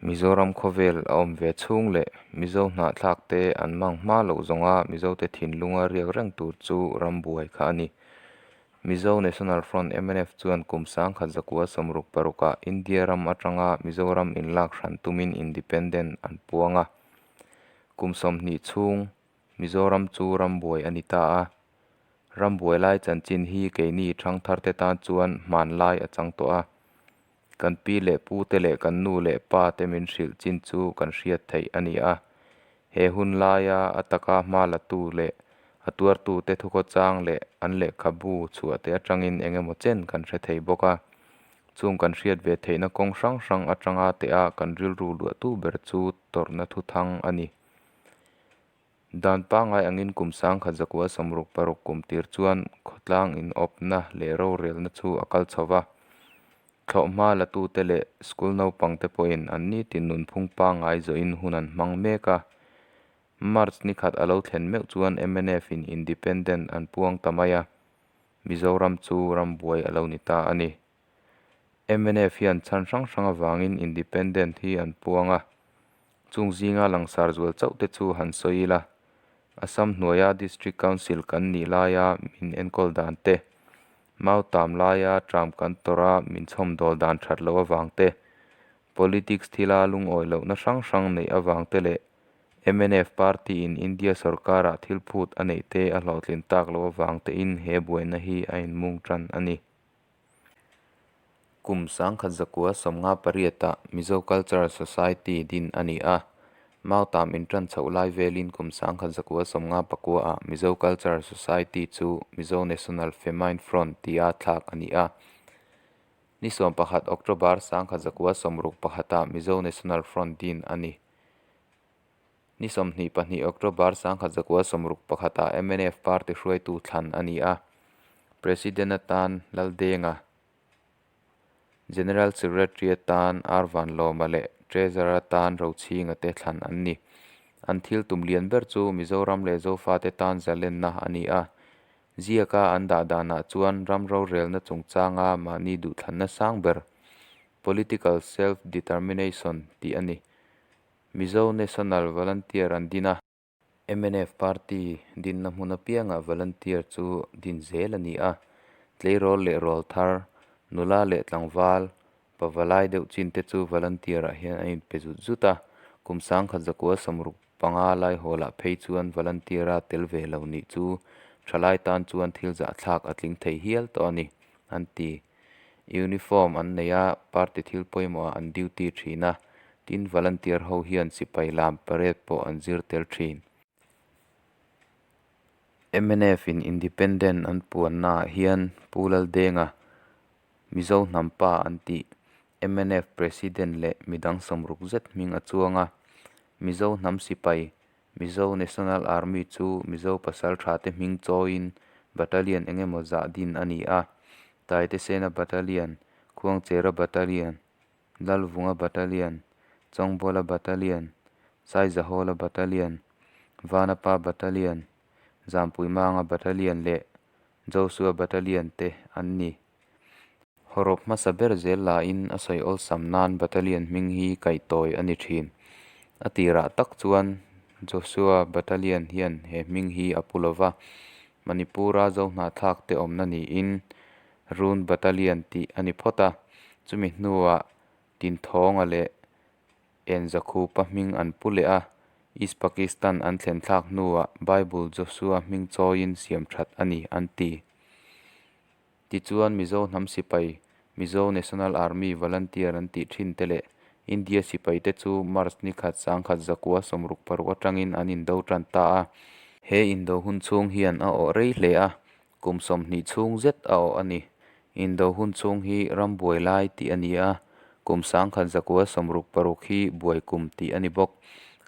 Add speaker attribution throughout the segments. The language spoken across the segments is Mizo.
Speaker 1: Mizoram khawvel a awm ve chhung leh Mizo hnahthlakte an mang hma loh zawnga Mizote thinlunga riak reng tur chu rambuai kha a ni. Mizo National Front, mnf, chuan kum 1966-ah India ram atanga Mizoram inlak hran tumin Independent an puang a. Kum 20 chhung Mizoram chu rambuai a ni ta a. Rambuai lai chanchin hi keini thangtharte tan chuan hmanlai a chang tawh a. Kan pi leh pute leh kan nu leh pa te min hrilh chin chu kan hriat theih a ni a. He hun laia a taka hma latu leh a tuartute thukhawchang leh an lehkhabu chhuahte atangin eng emaw chen kan hre thei bawk a. Chung kan hriat ve theihna kawng hrang hrang atanga teha kan rilru luahtu ber chu tawrhna thuthang a ni. Dan pangngai angin kum 1966 kum tir chuan khawtlang inawpna leh rorelna chu a kal chho va. Thlawhhma latute leh school naupangte pawhin an nitin nunphung pangngai zawhin hun an hmang mek a. March ni khat a lo thlen meuh chuan MNF-in Independent an puang ta mai a, Mizoram chu rambuai a lo ni ta a ni. Mnf hian chhan hrang hrang avangin Independent hi an puang a, chung zinga langsar zual chauh te chu han sawi ila, Assam hnuaia District Council kan nih laia min enkawl dan te, Mautam laia tram kan tawrh a min chhawmdawl dan that loh avang te, Politics thila lungawi lohna hrang hrang neih avang te leh mnf party-in India sorkarah thil phut a neih te a hlawhtlin tak loh avang tein he buaina hi a inmung tan a ni. Kum 1958-ah Mizo Cultural Society din a ni a, Mautam intan chhoh lai velin kum 1959-ah Mizo Cultural Society chu Mizo National Famine Front tia thlak a ni a. Ni 11 October 1961-ah Mizo National Front din a ni. Ni 22 October 1961-ah mnf party hruaitu thlan a ni a, President atan Laldenga, General Secretary atan R Vanlawma leh Treasurer atan Rochhinga te thlan an ni. An thil tum lian ber chu Mizoram leh Zofate tan zalenna a ni a. Ziaka an dah danah chuan ram rorelna chungchanga mahni duhthlanna sang ber, Political Self-Determination, tih a ni. Mizo National Volunteer an din a. Mnf party dinna hmun apiangah volunteer chu din zel a ni a. Tleirawl leh rawl thar, nula leh tlangval, pavalai deuh chin te chu volunteer ah hian an inpe zut zut a. Kum 1965 laihawlah phei chuan volunteer a tel ve lo nih chu thalai tan chuan thil zahthlak a tling thei hial tawh a ni, an ti. Uniform an nei a, party thil pawimawhah an duty thin a, tin volunteer ho hian sipai lam parade pawh an zir tel thin. Mnf in Independent an puannaah hian Pu Laldenga, Mizo hnam pa an tih, mnf President leh midang 60 zet hming a chuang a, Mizo hnam sipai, Mizo National Army chu Mizo pasaltha te hming chawiin Battalion eng emaw zah din a ni a, Taitesena Battalion, Khuangchera Battalion, Lalvunga Battalion, Chawngbawla Battalion, Saizahawla Battalion, Vanapa Battalion, Zampuimanga Battalion leh Joshua Battalion te an ni. Hawrawp hmasa ber zel lahin a sawi awlsam nan Battalion hming hi kaihtawi a ni thin. A tirah tak chuan Joshua Battalion hian he hming hi a pu lova, Manipur-a Zohnahthlak te awmna niin Run Battalion tih a ni phawt a, chumi hnuah Tinthawnga leh Enzakhupa hming an pu leh a, East Pakistan an thlen thlak hnuah Bible Joshua hming chawiin siam that a ni an ti. Tichuan Mizo hnam sipai, Mizo National Army volunteer an tih thin te leh India sipai te chu March ni khat 1966 atangin an indo tan ta a. He indo hun chhung hian a awh rei hle a, kum 20 chhung zet a awh a ni. Indo hun chhung hi ram buai lai tih a ni a, kum 1966 hi buai kum tih a ni bawk.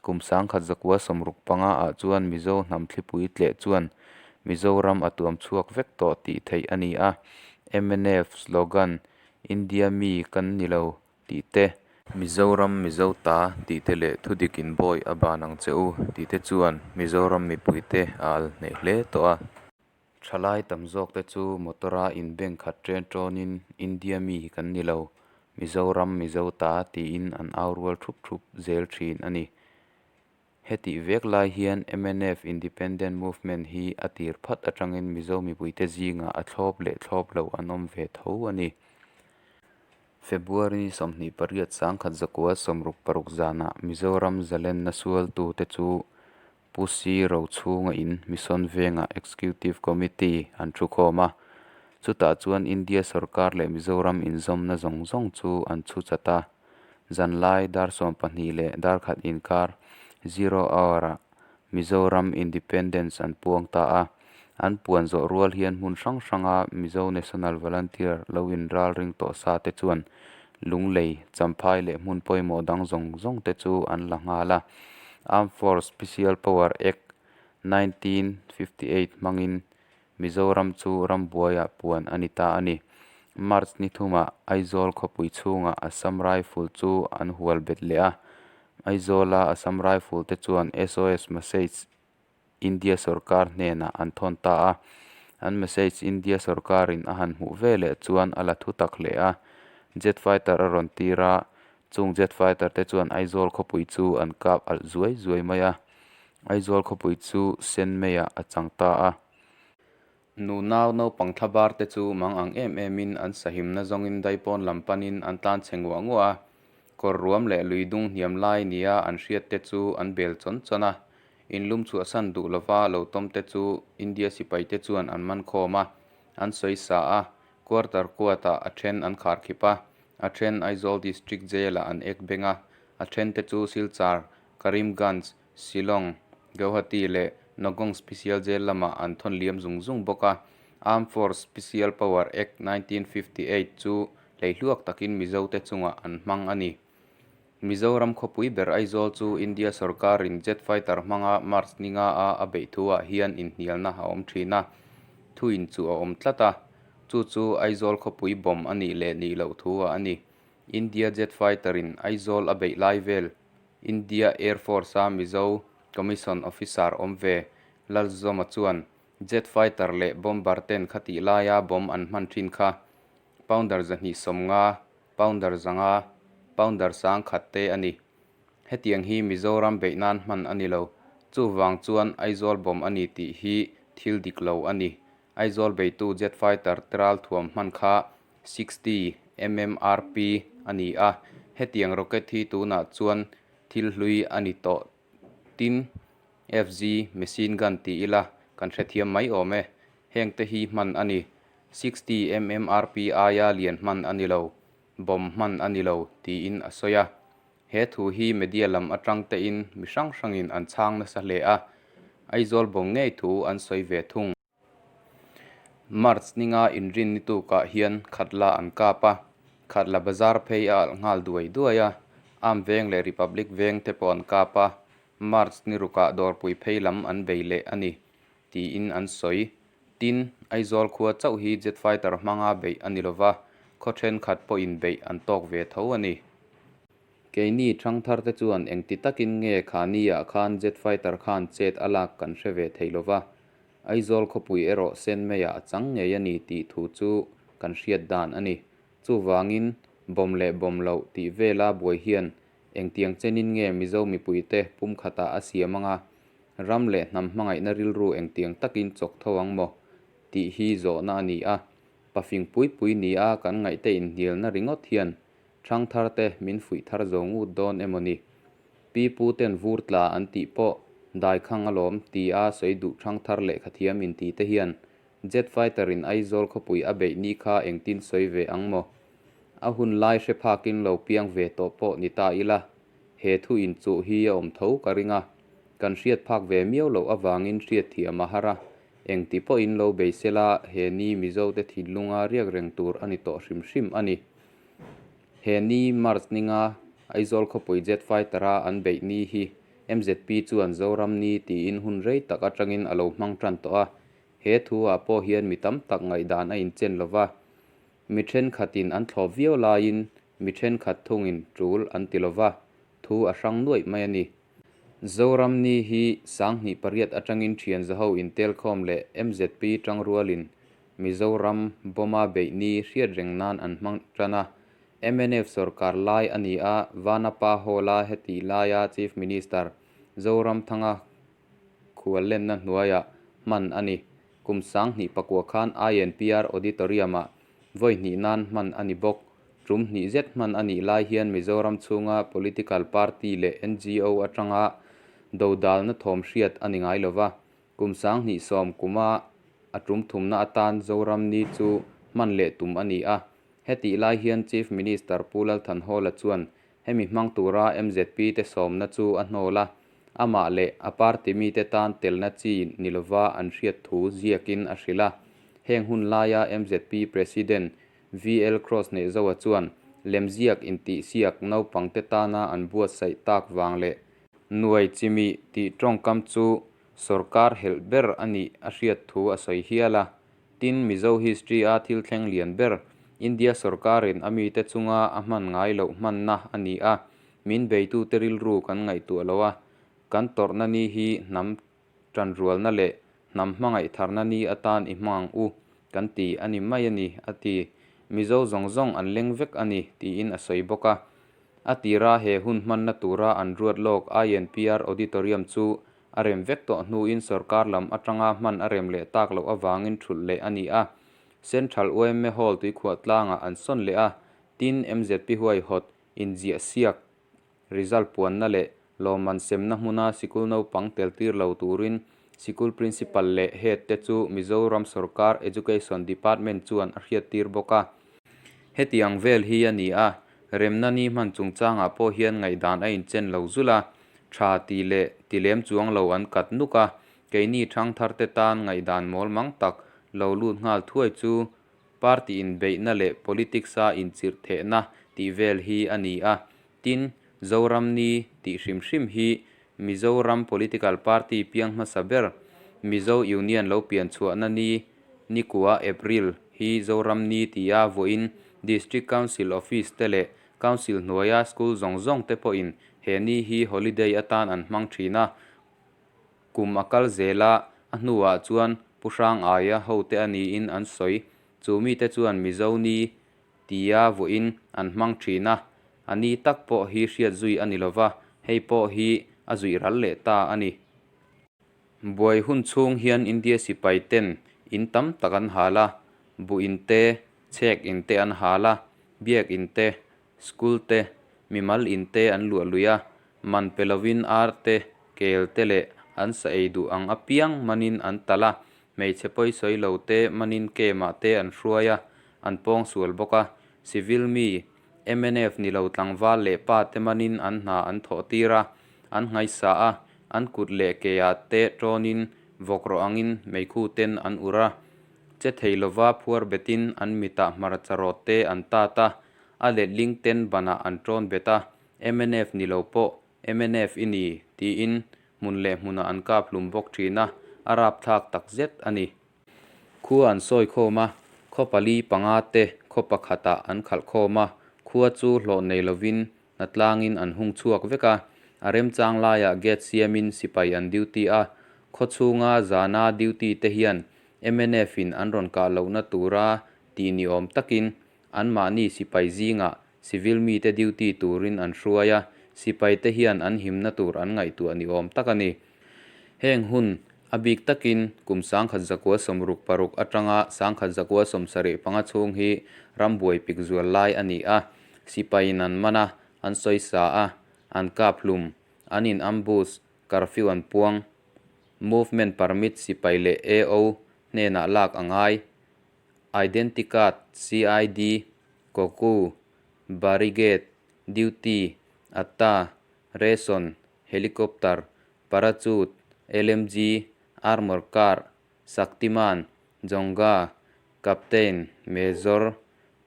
Speaker 1: Kum 1965 ah chuan Mizo hnam thlipui tleh chuan Mizoram a tuam chhuak vek tawh tih theih a ni a, mnf slogan India mi kan ni lo tih te, Mizoram Mizo ta tih te leh thudik in bawi a ban ang che u tih te chuan Mizoram mipuite a al hneh hle tawh a. Thalai tam zawk te chu motor a inbeng khat ṭen ṭawnin India mi kan ni lo. Mizoram Mizo ta tiin an au rual thup thup zel thin a ni. Hetih vek lai hian mnf Independent Movement hi a tir phat atangin Mizo mipuite zingah a thlawp leh thlawp lo an awm ve tho a ni. February ni 28 1966 zanah Mizoram zalenna sualtute chu Pu Si Rochhunga in Mission Vengah Executive Committee an thukhawm a. Chutah chuan India sorkar leh Mizoram inzawmna zawng zawng chu an chhu chat a. Zanlai dar 12 leh dar khat inkar, zero hour-ah Mizoram Independence an puang ta a. An puan zawh rual hian hmun hrang hranga Mizo National Volunteer lo inralring tawh sa te chuan Lunglei, Champhai leh hmun pawimawh dang zawng zawng te chu an la nghal a. Armed Force Special Power Act 1958 hmangin Mizoram chu rambuaiah puan a ni ta a ni. March ni thumah Aizawl khawpui chhungah Assam Rifle chu an hual bet leh a. Aizawla Assam Rifle te chuan SOS message India sorkar hnenah an thawn ta a. An message India sorkarin a han hmuh ve leh chuan a la thu tak hle a. Jet fighter a rawn tir a, chung jet fighter te chuan Aizawl khawpui chu an kap alh zuai zuai mai a. Aizawl khawpui chu sen meiah a chang ta a. Nunau naupang thlabar te chu mang ang em emin an sahimna zawngin daipawn lam panin an tlan chhe nguah nguah a. Kawr ruam leh lui dung hniam lai nia an hriat te chu an bel chawn chawn a. Inlum chhuahsan duh lova lo tawm te chu India sipai te chuan an man khawm a, an sawi sa a. Quarter kuatah a then an kharkhip a, a then Aizawl District Jail-ah an ek beng a, a then te chu Silchar, Karimganj, Shillong, Guwahati leh Nagaon Special Jail lamah an thawn liam zung zung bawk a. Armed Force Special Power Act 1958 chu hleihluak takin Mizote chungah an hmang a ni. Mizoram khawpui ber Aizawl chu India sorkarin jet fighter hmanga March ni nga a a beih thuah hian inhnialna a awm thin a, thuin chu a awm tlat a, chu chu Aizawl khawpui bomb a nih leh nih loh thuah a ni. India jet fighter-in Aizawl a beih lai vel India Air Force-a Mizo Commission Officer awm ve Lalzawma chuan jet fighter leh bomber ten khatih laia bomb an hman thin kha pounder 250, pounder 500, pounder 1000 te a ni. Hetiang hi Mizoram beih nan hman a ni lo. Chuvang chuan Aizawl bomb a ni tih hi thil dik lo a ni. Aizawl beitu jet fighter te ralthuam hman kha 60 MMRP a ni a, hetiang rocket hi tunah chuan thil hlui a ni tawh tin FZ machine gun ti ila kan hrethiam mai awm e, hengte hi hman a ni. 60 MMRP aia lian hman a ni lo, bomb hman a ni lo tiin a sawi a. He thu hi media lam atang tein mi hrang hrangin an chhang nasa hle a, Aizawl bomb ngei thu an sawi ve thung. March ninga inrin ni tukah hian Khatla an kap a, Khatla bazar phei a alh nghal duai duai a, Arm Veng leh Republic Veng te pawh an kap a, March ni rukah dawrpui phei lam an bei leh a ni, tiin an sawi. Tin, Aizawl khua chauh hi jet fighter hmanga beih a ni lova, khaw thenkhat pawhin beih an tawk ve tho a ni. Keini thangtharte chuan engti takin nge khani-ah khan jet fighter khan chet a lak kan hre ve thei lova, Aizawl khawpui erawh sen meiah a chang ngei a ni tih thu chu kan hriat dan a ni. Chuvangin, bawm leh bawm loh tih vela buai hian engtiang chenin nge Mizo mipuite pumkhatah a siam anga, ram leh hnam hmangaihna rilru engtiang takin chawk tho ang maw tih hi zawhna a ni a. Pafing pui pui nia kan ngaihte inhnialna ringawt hian Thangtharte min fuih thar zo ngut dawn emaw ni? Pi pu ten vur tla an tih pawh dai khang alawm ti a sawi duh thangthar lehkha thiam in ti te hian jet fighter in Aizawl khawpui a beih ni kha engtin sawi ve ang maw? A hun lai hre phakin lo piang ve tawh pawh ni ta ila he thu inchuh hi a awm tho ka ring a, kan hriat phak ve miau loh avangin hriat thiam a har a, engti pawhin lo bei sela he ni Mizote thinlunga riak reng tur a ni tawh hrim hrim a ni. He ni March ninga Aizawl khawpui jet fighter-a an beih ni hi MZP chuan Zoram ni tiin hun rei tak atangin a lo hmang tan tawh a. He thu-ah pawh hian mi tam tak ngaihdan a inchen lo va. Mi thenkhatin an thlawp viau laiin mi thenkhat thungin tul an ti lo va, thu a hrang nuaih mai a ni. Zoram ni hi 2008 atangin thian zaho intelkhawm leh MZP tangrualin Mizoram bomb-a beih ni hriat reng nan an hmang tan a. Mnf sorkar lai a ni a, Vanapa Hall-a hetih laia Chief Minister Zoramthanga khuallenna hnuaiah hman a ni. Kum 2009 khan INPR Auditorium-ah vawi hnih nan hman a ni bawk. Tum hnih zet hman a nih lai hian Mizoram chhunga political party leh ngo atanga dodalna thawm hriat a ni ngai lova. Kum 2010 kuma a tum thumna atan Zoram Ni chu hman leh tum a ni a. Hetih lai hian Chief Minister Pu Lal Thanhawla chuan hemi hmang tura mzp te sawmna chu a hnawl a, amah leh a party mite tan telna chi ni lova an hriat thu ziakin a hrilh a. Heng hun laia mzp President VL Krosshnehzoa chuan lemziak intihsiak naupangte tana an buatsaih tak vang leh Nuai chimih tih tawngkam chu sawrkar helh ber a nih a hriat thu a sawi hial a. Tin, Mizo history-a thil thleng lian ber, India sawrkarin a mite chunga a hman ngai loh hmanna a ni a, min beitute rilru kan ngaihtuah lo a, kan tawrhna ni hi hnam tanrualna leh hnam hmangaih tharna ni atan i hmang ang u kan ti a ni mai a ni, a ti. Mizo zawng zawng an leng vek a ni, tiin a sawi bawk a. A tira he hun hmanna tura an ruat lawk INPR Auditorium chu a rem vek tawh hnuin sorkar lam atanga hman a rem leh tak loh avangin thulh leh a ni a. Central yma Hall tuikhuah tlangah an sawn leh a, tin mzp huaihawt inziah siak result puanna leh lawmman semna hmuna sikul naupang tel tir lo turin sikul principal leh head te chu Mizoram sorkar Education Department chuan a hriattir bawk a. Hetiang vel hi a ni a, remna ni hman chungchangah pawh hian ngaihdan a inchen lo zulh a, tha ti leh ti lem chuang lo an kat nuk a, keini thangtharte tan ngaihdan mawl mang tak lo lut nghal thuai chu party inbeihna leh politics-a inchirh thehna tih vel hi a ni a. Tin, Zoram Ni tih hrim hrim hi Mizoram political party piang hmasa ber Mizo Union lo pian chhuahna ni Nikua, April, hi Zoram Ni tia vawiin District Council Office te leh Council hnuaia school zawng zawng te pawhin he ni hi holiday atan an hmang thin a, kum a kal zel a, a hnuah chuan Pu Hrangaia hote a niin an sawi. Chu mite chuan Mizo ni tia vawiin an hmang thin a, a ni tak pawh hi hriat zui a ni lova, hei pawh hi a zuih ral leh ta a ni. Buai hun chhung hian India sipai ten in tam tak an hal a, buh in te, chhek in te an hal a, biak in te, school te, mimal in te an luah lui a, man pe lovin ar te, kel te leh an sa ei duh ang apiang manin an talh a, hmeichhe pawisawi lo te manin camp ah te an hruai a, an pawng sual bawk a, civil mi, mnf ni lo tlangval leh pa te manin an hna an thawh tir a, an nghaisa a, an kut leh ke ah te tawnin vawk rawh angin meikhu ten an ur a, che thei lova phuar betin an mitah hmarcha rawt te an tat a, a letling ten banah an tawn bet a, mnf ni lo pawh mnf i ni tiin hmun leh hmunah an kap hlum bawk thin a, a rapthlak takzet a ni. Khua an sawi khawm a, khaw pali panga te khaw pakhatah an khalh khawm a, khua chu hlawh nei lovin hnatlangin an hung chhuak vek a, a remchang laiah gate siamin sipai an duty a, khaw chhunga zana duty te hian mnf in an rawn kah lohna tura tih ni awm takin anmahni sipai zingah civil mite duty turin an hruai a, sipai te hian an himna tur an ngaihtuah ni awm tak a ni. Heng hun a bik takin kum 1966 atanga 1975 chhung hi rambuai pik zual lai a ni a, sipaiin an man a, an sawisa a, an kap hlum, an in ambush, curfew an puang, movement permit sipai leh AO hnenah lak a ngai, identity card, CID, Koku, barricade, duty, atta, ration, Helicopter, Parachute, LMG, Armour Car, Shaktiman, Jonga, Captain, Major,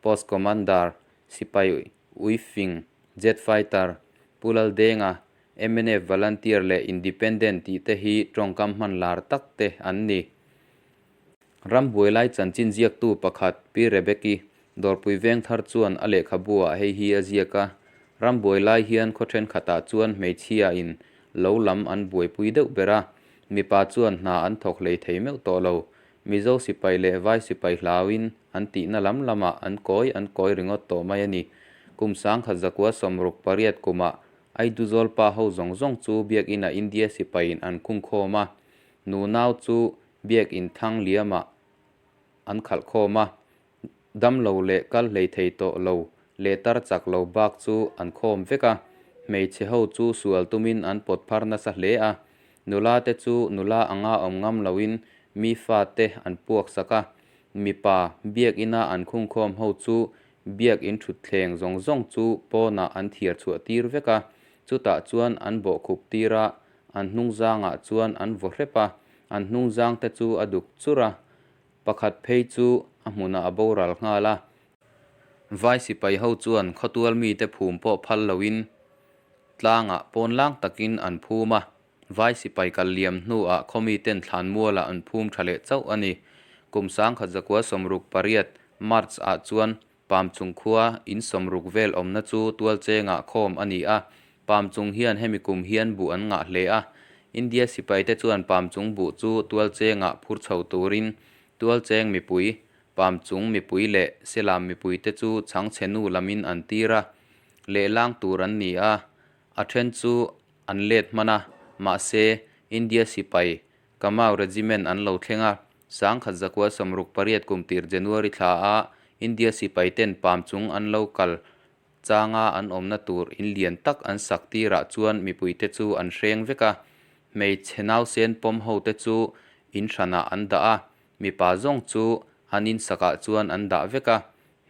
Speaker 1: Post Commander, Sipai Uifing, Jet Fighter, Pu Laldenga, mnf Volunteer leh Independent tih te hi tawngkam hman lar tak te an ni. Rambuai lai chanchin ziaktu pakhat Pi Rebeki Dawrpui Vengthar chuan a lehkhabu-ah hei hi a ziak a, Rambuai lai hian khaw thenkhatah chuan hmeichhiain lo lam an buaipui deuh ber a, mipa chuan hna an thawk hlei thei meuh tawh lo. Mizo sipai leh vai sipai hlauin an tihna lam lamah an kawi an kawi ringawt tawh mai a ni. Kum 1968 kumah Aiduzawl pa ho zawng zawng chu Biakinah India sipaiin an khungkhawm a, nunau chu Biakin thang liamah an khalh khawm a, damlo leh kal hlei thei tawh lo leh tar chak lo bak chu an khawm vek a, hmeichhe ho chu sual tumin an pawt phar nasa hle a, nula te chu nula anga awm ngam loin mi fa te an puak sak a, mipa biakina an khungkhawm ho chu biakin thutthleng zawng zawng chu pawnah an thiar chhuah tir vek a, chutah chuan an bawhkhup tir a, an hnungzangah chuan an vaw hrep a, an hnungzang te chu a duk chur a, Pakhat phei chu a hmunah a boral nghal a. Vai sipai ho chuan khawtual mite phum pawh phal loin tlangah pawn lang takin an phum a. Vai sipai kal liam hnuah khaw miten thlanmualah an phum tha leh chauh a ni. Kum 1968 March-ah chuan Pamchung khua in 60 vel awmna chu tualchengah khawm a ni a. Pamchung hian hemi kum hian buh an ngah hle a. India sipaite chuan Pamchung buh chu tualchengah phur chho turin tualcheng mipui, Pamchung mipui leh Selam mipuite chu chhangchhe nu lamin an tir a. Lehlang tur an ni a, a then chu an let hman a, mahse India sipai Kamau Regiment an lo thleng a, 1968 kum tir January thla a India sipai ten pam chung an lo kal changa an awmna tur in lian tak an sak tirah chuan mipuite chu an hreng vek a, hmeichhe nausen pawm ho te chu in hranah an dah a, mipa zawng chu an in sakah chuan an dah vek a,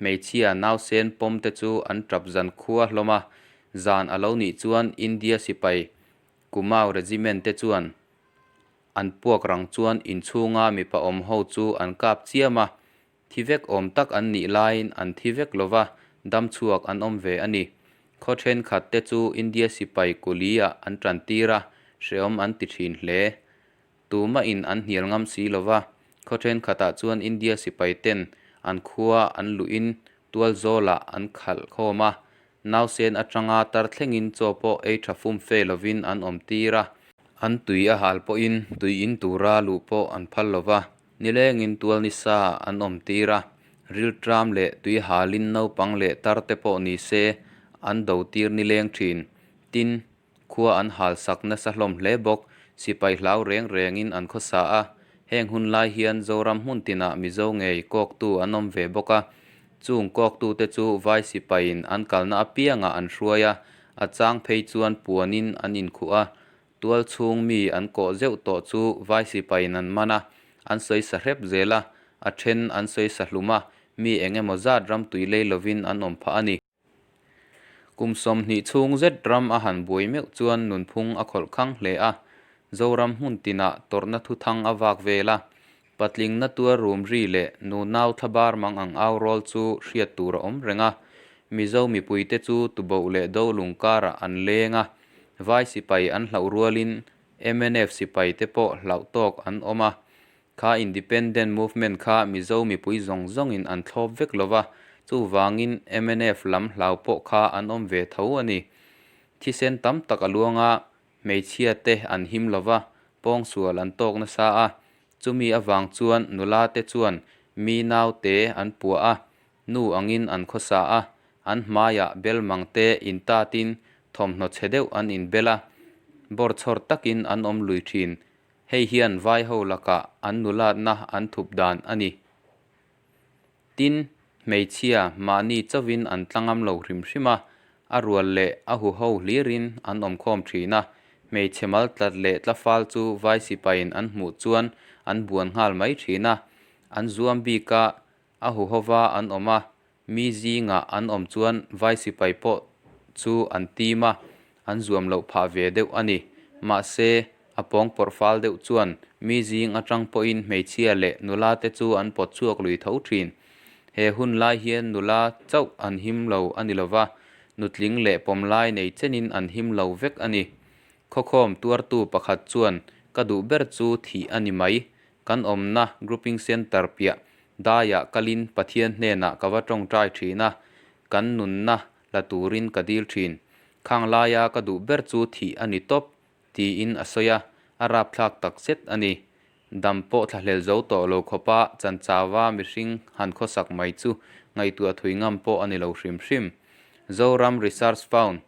Speaker 1: hmeichhia nausen pawm te chu an tap zan khua hlawm a, zan a lo nih chuan India sipai Kumau Regiment te chuan an puak rang chuan inchhunga mipa awm ho chu an kap chiam a, thi vek awm tak an nih laiin an thi vek lova, dam chhuak an awm ve a ni. Khaw thenkhat te chu India sipai kuli ah an tan tir a, hrehawm an ti thin hle. Tumahin an hnial ngam si lova, khaw thenkhatah chuan India sipai ten an khua an luhin tualzawlah an khalh khawm a, Nausen atanga tar thlengin chaw pawh ei tha fum fe lovin an awm tir a. An tui a hal pawhin tui in tura luh pawh an phal lo va, nilengin tual ni sa an awm tir a. Riltram leh tui halin naupang leh tar te pawh ni se an do tir nileng thin. Tin, khua an hal sak nasa hlawm hle bawk. Sipai hlau reng rengin an khawsa a. Heng hun lai hian Zoram hmun tinah Mizo ngei kawktu an awm ve bawk a. Chung kawktute chu vai sipaiin an kalna apiangah an hruai a, a chang phei chuan puanin an inkhuh a. Tual chhung mi an kawh zeuh tawh chu vai sipaiin an man a, an sawi sa hrep zel a, a then an sawi sa hlum a, mi eng emaw zat ram tui lei lovin an awm phah a ni. Kum 20 chhung zet ram a han buai meuh chuan nunphung a khawlh khang hle a, Zoram hmun tinah tawrhna thuthang a vak vel a, Patling na tuar rum ri leh nunau thlabar mang ang au rawl chu hriat tur a awm reng a. Mizo mipuite chu tuboh leh dolung karah an leng a, vai sipai an hlauh rualin mnf sipai te pawh hlauh tawk an awm a. Kha Independent Movement kha Mizo mipui zawng zawngin an thlawp vek lo va, chuvangin mnf lam hlau pawh kha an awm ve tho a ni. Thisen tam tak a luang a, Hmeichhia te an him lo va, pawngsual an tawk nasa a, chumi avang chuan nula te chuan mi nau te an puah a, nu angin an khawsa a, an hmaiah belmang te intatin thawmhnaw chhe deuh an inbel a, bawrchhawr takin an awm lui thin. Hei hian vai ho lakah an nulatna an thup dan a ni. Tin, hmeichhia mahni chauhin an tlangam lo hrim hrim a, a rual leh a huho hlirin an awmkhawm thin a, hmeichhe mal tlat leh tlafal chu vai sipaiin an hmuh chuan an buan nghal mai thin a, an zuam bik a, a huhova an awm a, mi zingah an awm chuan vai sipai pawh chu an tim a, an zuam loh phah ve deuh a ni. Mahse, a pawng pawrh fal deuh chuan mi zing atang pawhin hmeichhia leh nula te chu an pawt chhuak lui tho thin. He hun lai hian nula chauh an him lo a ni lova, nutling leh pawmlai nei chenin an him lo vek a ni. Khawkhawm tuartu pakhat chuan ka duh ber chu thih a ni mai, kan awmna Grouping Centre piah daiah kalin Pathian hnenah ka va tawngtai thin a, kan nunna la turin ka dil thin. Khang laia ka duh ber chu thih a ni tawp, tiin a sawi a, a rapthlak tak zet a ni. Dam pawh thlahlel zo tawh lo khawpa chanchava mihring han khawsak mai chu ngaihtuah thui ngam pawh a ni lo hrim hrim. Zoram Research Found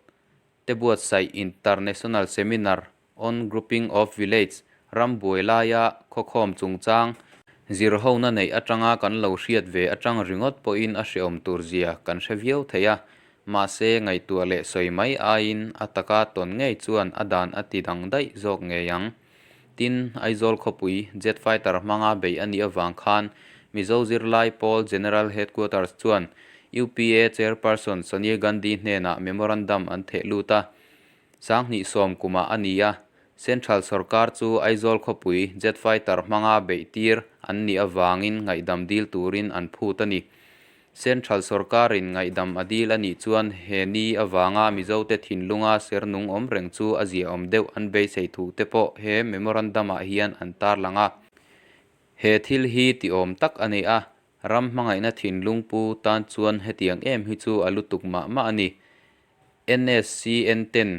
Speaker 1: te buatsaih International Seminar on Grouping of Village ram buai laia khawkhawm chungchang zirhona neih atanga kan lo hriat ve atang ringawt pawhin a hreawm tur zia kan hre viau thei a, mahse ngaihtuah leh sawi mai aiin a taka tawn ngei chuan a dan a ti dang daih zawk ngei ang. Tin, Aizawl khawpui jet fighter hmanga beih a nih avang khan Mizo zirlai pawl General Headquarters chuan UPA Chairperson Sonia Gandhi hnenah memorandum an theh lut a. Sanghnih sawm kumah a ni a, Central sorkar chu Aizawl khawpui jet fighter hmanga beih tir an nih avangin ngaihdam dil turin an phut a ni. Central sorkarin ngaihdam a dil a nih chuan he ni avanga Mizote thinlunga ser nung awm reng chu a ziaawm deuh an beisei thu te pawh he memorandum-ah hian an tarlang a. He thil hi tiawm tak a ni a, ram hmangaihna thinlung pu tan chuan hetiang em hi chu a lutuk mah mah a ni. NSCN ten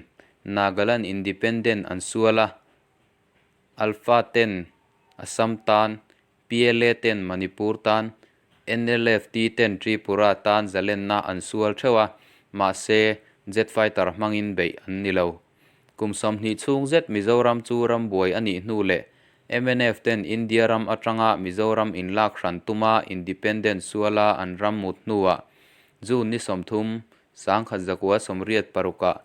Speaker 1: Nagaland Independent an sual a, Alpha ten Assam tan, PLA ten Manipur tan, NLFT ten Tripura tan zalenna an sual theuh a, mahse jet fighter hmangin beih an ni lo. Kum 20 chhung zet Mizoram chu rambuai a nih hnu leh mnf ten India ram atanga Mizoram inlak hran tuma independent suala an ram mut hnuah June ni 30, 1986-ah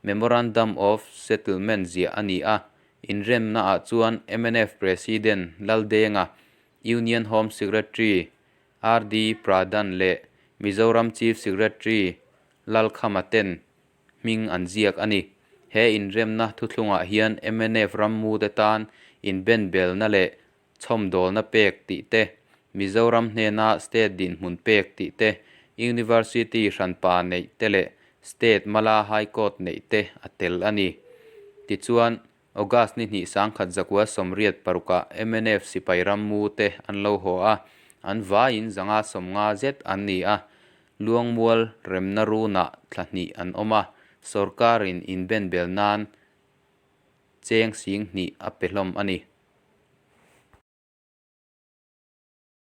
Speaker 1: Memorandum of Settlement ziah a ni a, inremnaah chuan mnf President Laldenga, Union Home Secretary RD Pradhan leh Mizoram Chief Secretary Lalkhama ten hming an ziak a ni. He inremna thuthlungah hian mnf rammute tan inbenbelna leh chhawmdawlna pek tih te, Mizoram hnena state dinhmun pek tih te, University hranpa neih te leh state mala High Court neih te a tel a ni. Tichuan, August ni hnih 1986-ah mnf sipai rammu te an lo haw a, an vaiin 150 zet an ni a, Luangmual remna runah thla hnih an awm a, sorkarin inbenbel nan cheng 2000 a pe hlawm a ni.